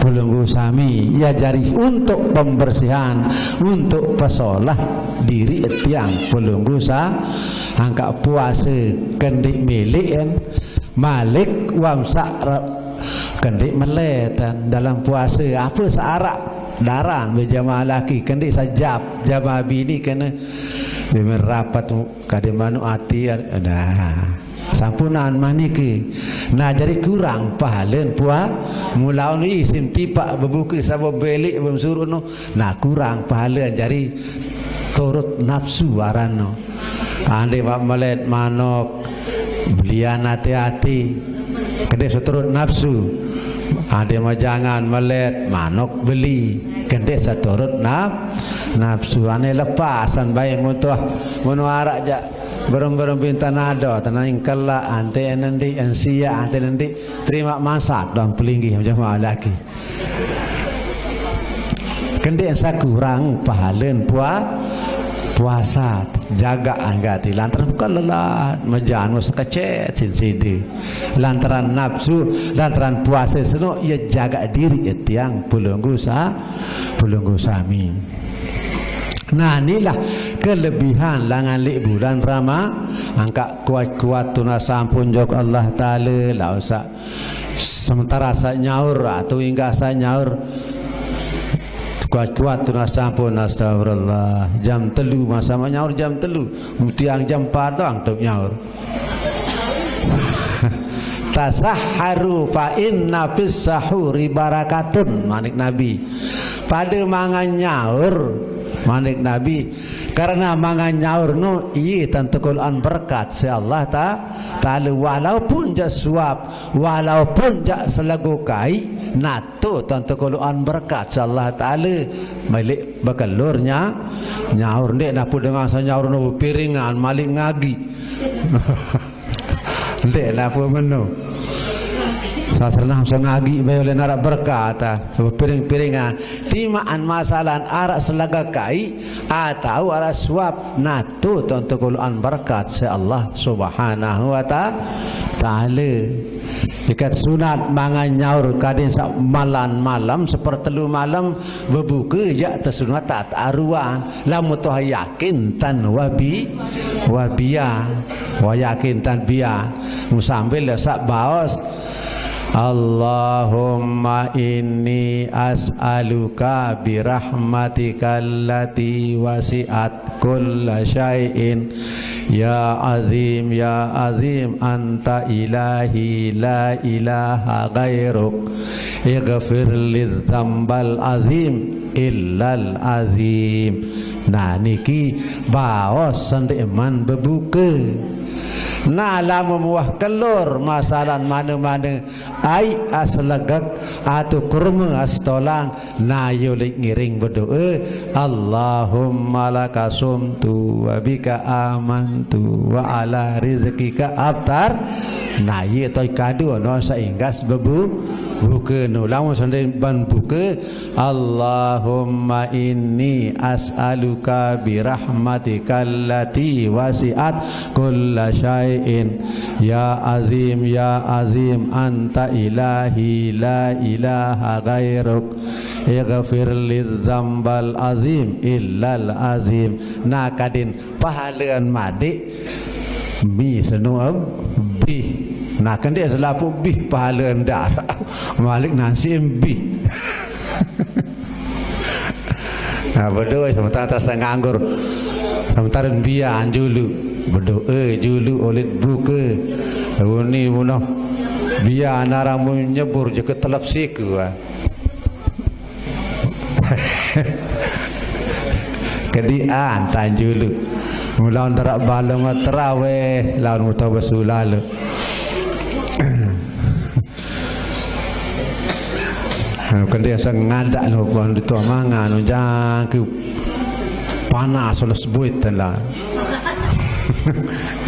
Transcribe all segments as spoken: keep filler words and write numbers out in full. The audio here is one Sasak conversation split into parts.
Pelungguh sami, ya jari untuk pembersihan, untuk pesolah diri tiang pelungguh sa-, angka puasa kendi milik kan, malik wamsak ra-, kendi meletan dalam puasa, apa searak daran bejamaah laki, kendi sajap jamaah bini kena rapat kada manuk ati, nah. Sampunan maniki. Nah, jari kurang pahalen pua-, mulaun isin tipak bebuka sabo belik bemsuruh no. Nah, kurang pahalen jari turut nafsu aran no. Ande mak melet manok belian hati-hati. Kede seturut nafsu. Ande majangan melet manok beli. Kede seturut naf-, nafsu. Ane lepasan baik mutuh. Munu arak jak Berem-berem pintan ado, tenang kelak, ante nendi, ensia, ante nendi, terima masak dong pelinggih jamaah laki. Kendi sakurang pahalen pua-, puasa, jaga anggati. Lantaran bukan lelah, mejano sekecet, sin sidi. Lantaran nafsu, lantaran puasa seno, ia jaga diri, ia tiang, pelunggu sa-, pelunggu sami. Nah, inilah kelebihan langan lik bulan Rama-, angka kuat-kuat tunas sampun jok Allah Ta'ala, la usah sementara sa nyaur, atau inggah sa nyaur, kuat-kuat tunas sampun, astagfirullah. Jam telu masa ma nyaur jam telu, mutiang jam empat doang tok nyaur. Tasahharu fa inna fis sahuri barakatun, manik Nabi. Pada mangan nyaur, manik Nabi. Karena mangan nyaur no, iya tentu Quran berkat si Allah ta-, Ta'ala. Walaupun jak suap, walaupun jak selego kai, nato tentu Quran berkat si Allah Ta'ala. Milik bekelurnya, nyaur ndek napu dengan sa nyaur no piringan, malik ngagi. Ndek lah apa menu. Sasrena sengagi bae oleh narak berkat, ah. Piring-piringan. Timaan masalah arak selaga kai, atau arak suap, natu tontu kuluan berkat si Allah Subhanahu wa ta-, Ta'ala. Ikat sunat mangan nyaur kadin sa malam-malam, sepertelu malam, bebuka jak tesunat tak aruan. Lamun tuah yakin tan wabi-, wabia, wa yakin tan bia. Musambil sak baos. Allahumma inni as'aluka birahmatika allati wasi'at kulla syai'in. Ya azim, ya azim, anta ilahi la ilaha ghairuk. Ighfir lidzambal azim illal azim. Nah, niki baos sandek man bebuka. Nah, lamun muah kelur masalah mana-mana, ai aslegek atau kurma astolang, nah, yo lik ngiring bedoa, Allahumma laka sumtu wa bika amantu wa ala rizqika aftar. Nah, iya toi kadu no sainggas bebu-, buka no. Lamun sandek ban buka, Allahumma inni as'aluka birahmatika allati wasi'at kulla syai'in. Ya azim, ya azim, anta ilahi la ilaha ghairuk. Ighfir lidzambal azim illal azim. Nah, kadin pahalaan madik mi senu em bih. Nah, kendi selapu bih pahalaan dar. Malik nasi em bih. Nah, bedoa sementara terasa nganggur. Sementara bian julu. Bedoa julu olit buka. Runi munoh. Bian arang mun nyebur je ke telep siku, ah. Kedian tan julu. Mulaun terak balong teraweh, laun mutoh besulala. Kendi asa ngadak lo kuan ditua mangan, jangki panas oleh sebuit lah.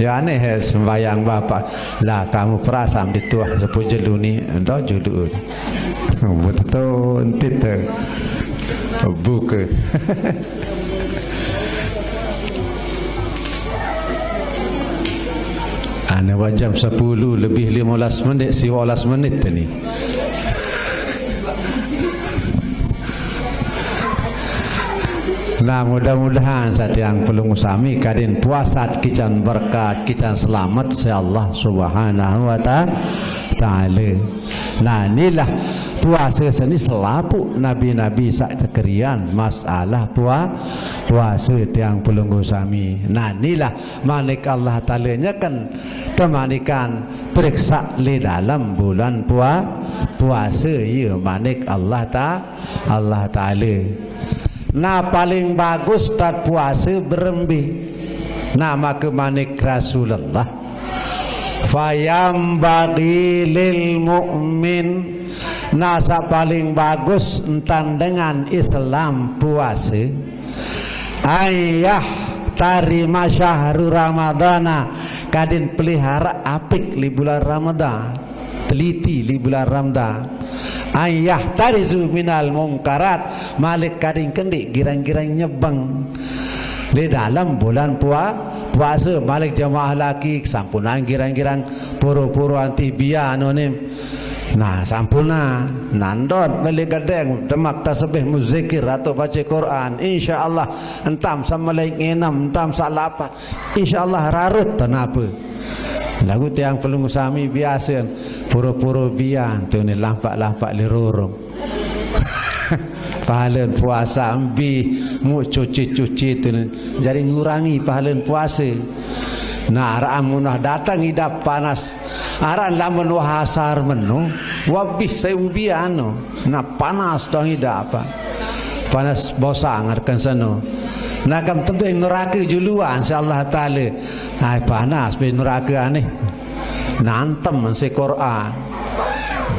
Ya aneh, eh, sembayang bapak. Lah, kamu perasaan ditua sepujelu ni, ento julu. Betul, entit, eh. Buka. Ane wa jam sepuluh lebih lima belas menit, siwa belas menit tadi. Nah, mudah-mudahan satiang pelungguh sami kadin puasa kican berkat, kican selamat si Allah Subhanahu wa ta-, Ta'ala. Nah, inilah puasa seni selapuq nabi-nabi saq tekerian masalah pua-, puasa tiang pelungguh sami. Nah, inilah manik Allah Ta'ala nyeken temanikan periksaq leq dalem bulan pua-, puasa, ye manik Allah Ta-, Allah Ta'ala. Nah, paling bagus tan puase berembe. Nah, make manik Rasulullah, "Fayambaghi lil mu'min." Nah, saq paling bagus entan dengan Islam puase, "Ayyah tarima syahru Ramadana," kadin pelihara apik leq bulan Ramadan. Teliti leq bulan Ramadan. "Ayyah tarizu minal mungkarat," malik kadin kendiq girang-girang nyebeng. Leq dalem bulan pua-, puase, malik jemaah laki, sampunang girang-girang poro-poro antih bian onim. Nah, sampunang. Nandot mele gedeng, demak tasbih, muzikir, atau bace Quran. Insya Allah, entam saq melai nginem, entam saq lapah. Insya Allah, rarut tenape. Laguq tiang pelungguh sami biase poro-poro bian tuni lampaq-lampaq leq rorong. Pahalen puasa mbi, muq cuci-cuci tuni. Jari ngurangi pahalen puase. Nah, araq amunah dateng idap panas. Araq lamun wah asar meno, wah bih sai ubi ano. Nah, panas doang idap. Panas bosang areken seno. Nah, kam tebeng nerake juluan si Allah Taala. Ai, panas be nerake aneh. Nantem si Quran.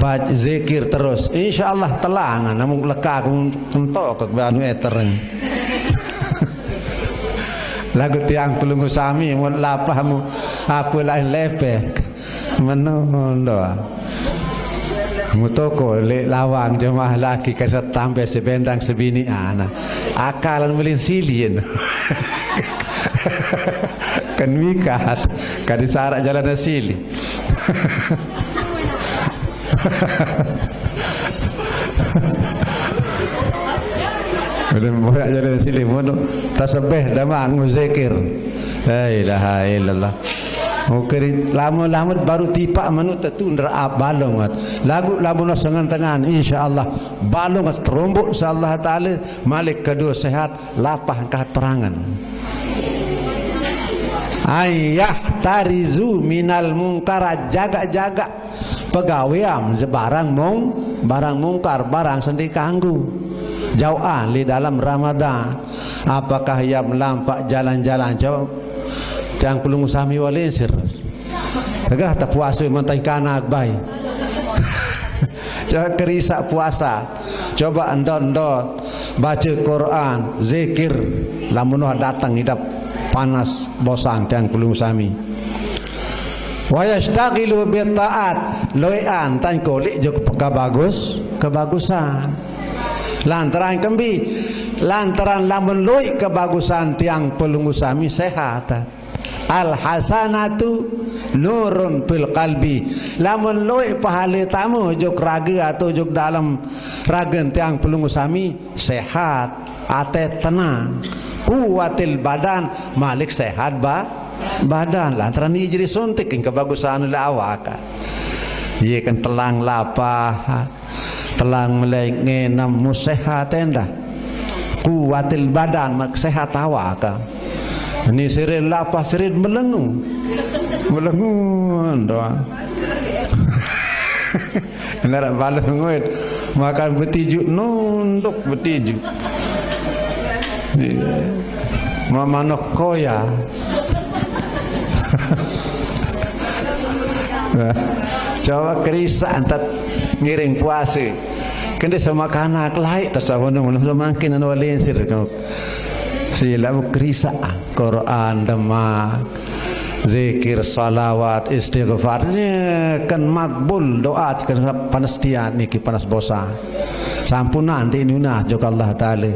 Bac-, zikir terus. Insya Allah telang, namun leka aku entok ke anu eter. Laguq tiang pelungguh sami, mun lapahmu, ape lain lepek. Meno ndo. Mutoko leq lawang jemaah laki kase tambe sebendang sebinian. Akalan melin silin. Ken mikat, kadi saraq jalan sili. Udah boyak jalan sili, mun tasbih damang, zikir. La ilaha illallah. Mukiri lama-lama baru tipaq menu tetu ndera balongat. Laguq lamun sengentengan, insya Allah balongat terombok si Allah Taala, malik kedue sehat, lapah engkah perangen. Ayyah tarizu minal mungkarat, jagaq-jagaq pegawean barang mung-, barang mungkar, barang saq ndeq kanggo. Jauqan leq dalem Ramadan. Apakah ie melampaq jalan-jalan? Coba tiang pelungguh sami wah linsir. Tegerah tepuase mentang kanak bae. Coba kerisaq puasa. Coba ndot-ndot bace Quran, zikir, lamun wah dateng idap panas bosang tiang pelungguh sami. Wa yashtaghilu bit ta'at, loeqan tan koleq jok kebagus-, kebagusan. Lantaran kembe? Lantaran lamun loeq kebagusan tiang pelungguh sami sehat. Al hasanatu nurun fil qalbi. Lamun loeq pahale tame jok rage atau jok dalem ragen tiang pelungguh sami, sehat, ate tenang, kuatil badan, malik sehat ba-, badan. Lantaran ie jari suntik kebagusan leq awak. Ie kan telang lapah, telang melai nginem, muq sehat endah. Kuatil badan, mak sehat awak. Ni sirin lapah, sirin melengu. Melengu doang. Ndaraq bales nguit. Makan betijuk, nunduk betijuk. Iya. Maq manok koya. Coba kerisaq entat ngiring puase. Kende sama kanak laeq, terus apa nang, nang semakin anu linsir. Silaq kerisaq. Quran demaq, zikir, salawat, istighfar. Nyeken makbul doa, kan panas tian niki, panas bosang. Sampunang ndeq nunas jok Allah Taala.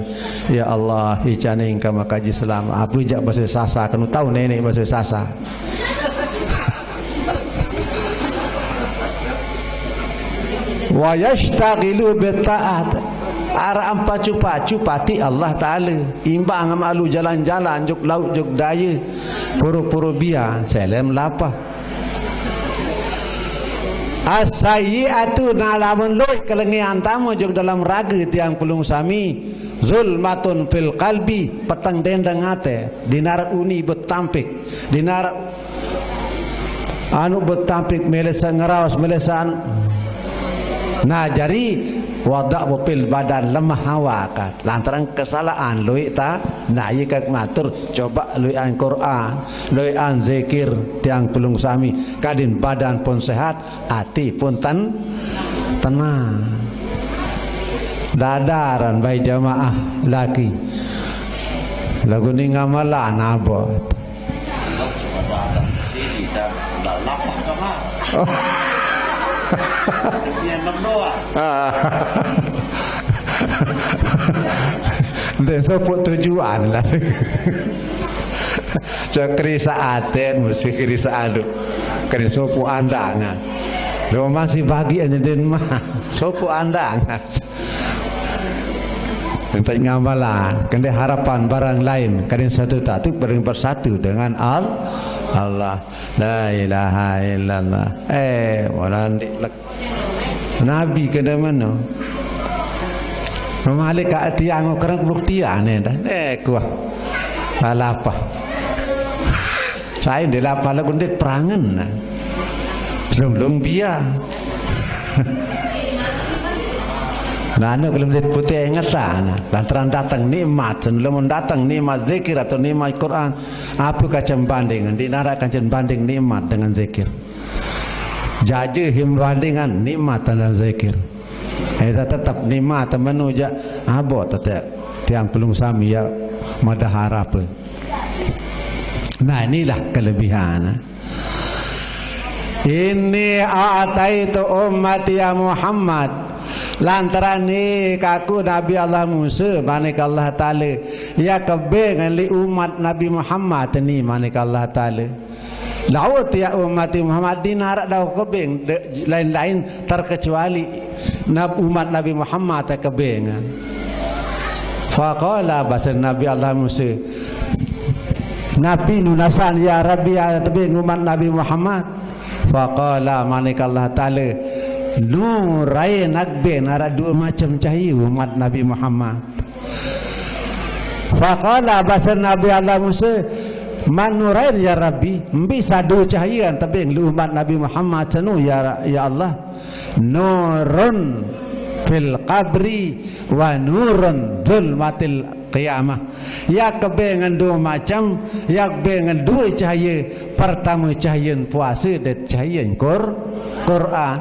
Ya Allah, icaning kama kaji selama. Ape jaq base Sasak, kenu tao neneq base Sasak. Wa yashtaghilu bit ta'at. Araq pacu-pacu pati Allah Taala. Imbang malu jalan-jalan juk laut juk daya. Puru-puru bia selem lapah. As-sayyi'atu, na lamun lueq kelengean tame juk dalem rage tiang pelungguh sami, zulmatun fil qalbi, peteng dendeng ate, dinaraq uni betampik, dinaraq anu betampik, melesa ngeraos, melesa anu. Nah, jari wadaq bepil badan lemah awak, lantaran kesalahan lueq ta, nah, ie kak matur, coba lueqan Quran, lueqan zikir, tiang pelungguh sami, kadin badan pun sehat, ati pun ten-, tenang. Dadaran bai jamaah laki. Laguq ni ngamalan abot. Ndeq sopoq tujuan lah. Cok kerisaq aten, mesti kerisaq aduq. Kene sopoq andangan. Lo masih bagi aja den mah. Sopoq andangan. Yang tak ngamalan, kende harapan barang lain, kadin satu tatu bareng bersatu dengan Al-, Allah. La ilaha illallah. Eh, orang di lek-, Nabi kende meno. Malik ka tiang kereng buktian dah. Eh, kuah. Alapa. Sai ndeq lapah laguq ndeq perangen. Selung-selung bia. Nah, anu kelem ndeq putih ingetan. Lantaran dateng nikmat, lamun dateng nikmat zikir atau nikmat Quran, ape kance banding? Ndeq naraq kance banding nikmat dengan zikir. Jaje him bandingan nikmat dengan zikir. Eda tetep nikmat menu jaq abot tetep tiang pelungguh sami ya madah harape. Nah, inilah kelebihan. Inni a'taitu ummati ya Muhammad. Lantaran ni kaku Nabi Allah Musa, manik Allah Taala, ya kebeng li umat Nabi Muhammad ni, manik Allah Taala. Laut ya ummati Muhammad, ndeq naraq dau kebeng de-, lain-lain terkecuali nab-, umat Nabi Muhammad kebengan. Faqala, base Nabi Allah Musa, "Napi nunasan ya Rabbi, ya tebeng umat Nabi Muhammad?" Faqala, manik Allah Taala, "Nurain akbe, naraq due macem cahaye umat Nabi Muhammad." Faqala, base Nabi Allah Musa, "Man nurain ya Rabbi?" Mbe sai due cahaye tebeng li umat Nabi Muhammad seno ya, ya Allah? "Nurun fil qabri wa nurun zulmatil qiyamah." Ya kebengan due macem, ya kebengan due cahaye. Pertame cahayen puase dait cahayen Qur-, Quran.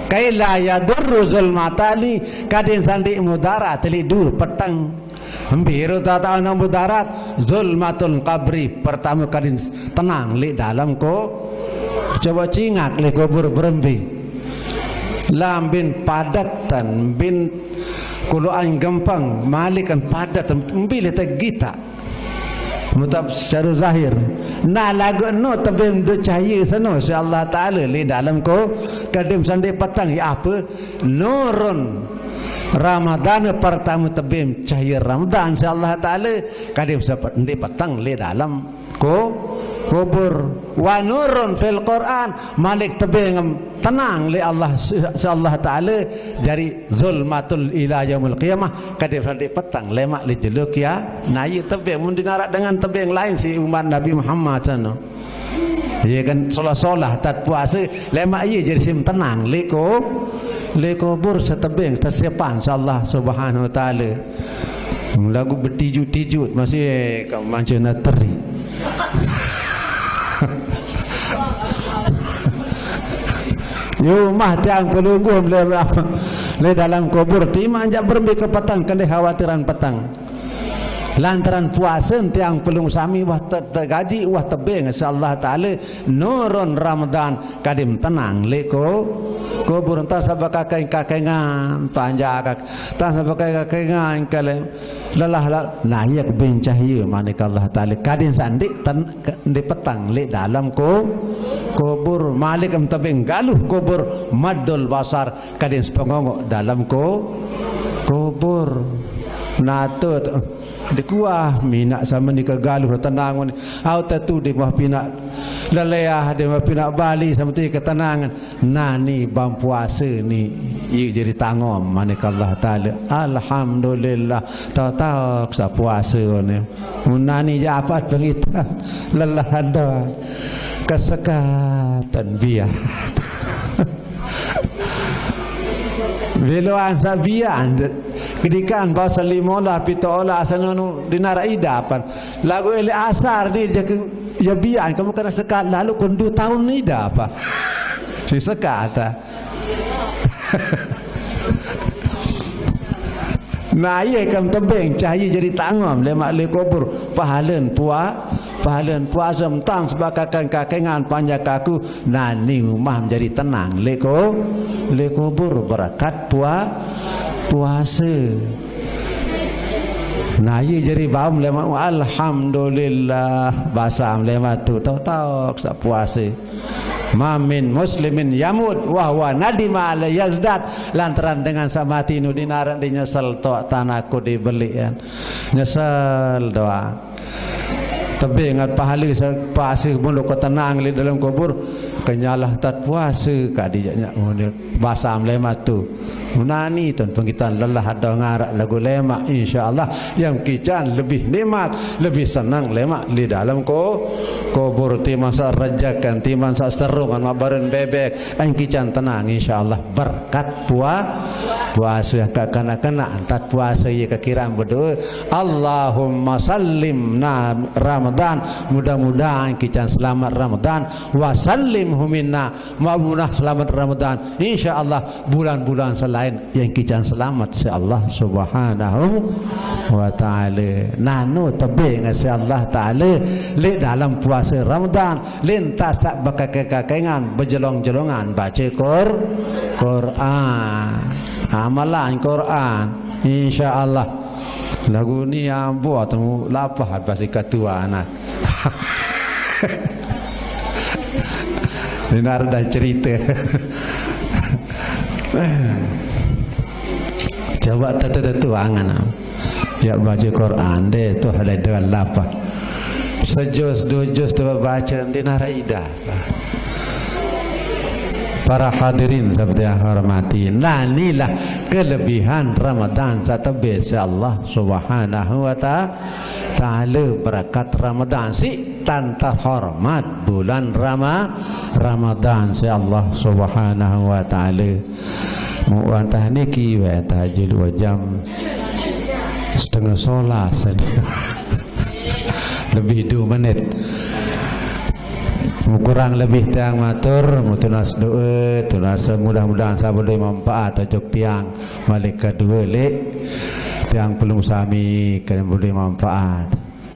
Kai la yadurru zulmatani, kadin sandiq mudarat li due peteng. Mbe ro tata ana mudarat, zulmatul qabri, pertame kadin tenang li dalem ko-, coba cingak li kubur berembe. Lambin padetan, bin kuluan gempeng, malikan padetan, mbe li tegita. Mutap secara zahir. Nah, laguq no tebeng due cahaye seno siq Allah Taala li dalem ko-, kadin sandiq peteng, ya ape? Nurun. Ramadan pertame tebeng cahaye Ramadan siq Allah Taala, kadin sandiq peteng li dalem ko-, kubur. Wa nurun fil Quran, malik tebeng tenang li Allah, siq Allah Taala, jari zulmatul ila yaumil qiyamah, kadin sandiq peteng lemaq li jelo kia-, nah, ie tebeng mun ndeq naraq dengan tebeng lain siq umat Nabi Muhammad seno. Ie kan solah-solah tat puase, lemaq ie jari sim tenang li ko-, li kubur setebeng tesepan siq Allah Subhanahu wa Taala. Laguq betijut-tijut masih, eh, ka mance nateri. Ye umah tiang pelungguh le, le dalem kubur, timaq jaq berembe ke peteng, kende khawatiran peteng. Lantaran puase tiang pelungguh sami wah te-, tegaji, wah tebeng siq Allah Taala, nurun Ramadan, kadin tenang li ko-, kubur. Entah saq bekaking-kakingan, panjak kak-, entah saq bekaking-kakingan kale lelah la-, nah, ie kebeng cahaye, manik Allah Taala, kadin sandiq ten-, ke-, ndeq peteng li dalem ko-, kubur. Malik em tebeng galuh kubur, maddul basar, kadin sepengongoq dalem ko-, Kubur. Natut. Dikuah minak sama ni kegaluh tenang ni. Au tetu di mah pinak leleah, di mah pinak bali sama tu ketenangan. Nani bam puasa ni, iya jadi tangom manik Allah Taala. Alhamdulillah. Tau-tau sa puasa ni. Nani japat pengitan. Lelah ada. Kesekatan biar. Biluan sa bian. Kedikan bahasa lima olah, pita olah, asal nunu di nara ida pan. Lagu ele asar ni, dia ke, ya bian, kamu kena sekat lalu kun dua tahun ni dah apa. Si sekat, ah. Nah, iya kam tebeng, cahaya jadi tangom, lemak le kubur, pahalen pua, pahalen puasa, tang sebab kakan kakengan panjak aku, nani umah menjadi tenang, le ko, le kubur, berkat pua, puasa. Nah, iya jadi baum lemak, alhamdulillah, basam lemak tu, tau-tau, sa puasa. Ma min muslimin yamut wa huwa nadima la yazdad, lantaran dengan sa mati nu dinaran di nyesel tok tanah ku dibeli kan. Nyesel doa. Tebing ngat pahala sa pasir mulu ko tenang li dalam kubur. Kenyalah tat puasa ka dijak nyak mulu. Basam lemak tu. Nani tun pengkitan lelah ada ngarak lagu lemak, insya Allah yang kican lebih nikmat, lebih senang lemak di dalam ko, kubur timan sa rejakan, timan sa serungan mak barun bebek, yang kican tenang, insya Allah berkat pua, puasa ka kena-kena antat puasa iya ke kirang berdoa, Allahumma sallimna Ramadan, mudah-mudahan kican selamat Ramadan, wa sallimhu minna, mamunah selamat Ramadan, insya Allah bulan-bulan selain yang kican selamat si Allah Subhanahu wa Ta'ala. Nanu tebing si Allah Ta'ala le dalam puasa Ramadan, lintas sak bekakekakengan, bejelong-jelongan baca Qur, Quran. Amalan Quran, insya Allah. Lagu ni ambo temu lapah basi ketua anak. Ini ada cerita. Coba tetu-tetu angan. Ya baca Quran deh tu ada dua lapah. Sejus dua jus tu baca di nara ida. Para hadirin seperti yang hormati. Nah, inilah kelebihan Ramadan satebis Allah Subhanahu wa ta-, Ta'ala, berkat Ramadan. Si tan terhormat bulan Rama-, Ramadan si Allah Subhanahu wa Ta'ala. Mu wantah niki, wantah jil dua jam setengah solas saja. Lebih dua menit. Mu kurang lebih tiang matur, mu tunas doa, tunas mudah-mudahan sama boleh manfaat untuk tiang. Malik kedua, lek tiang pelung sami kena boleh manfaat.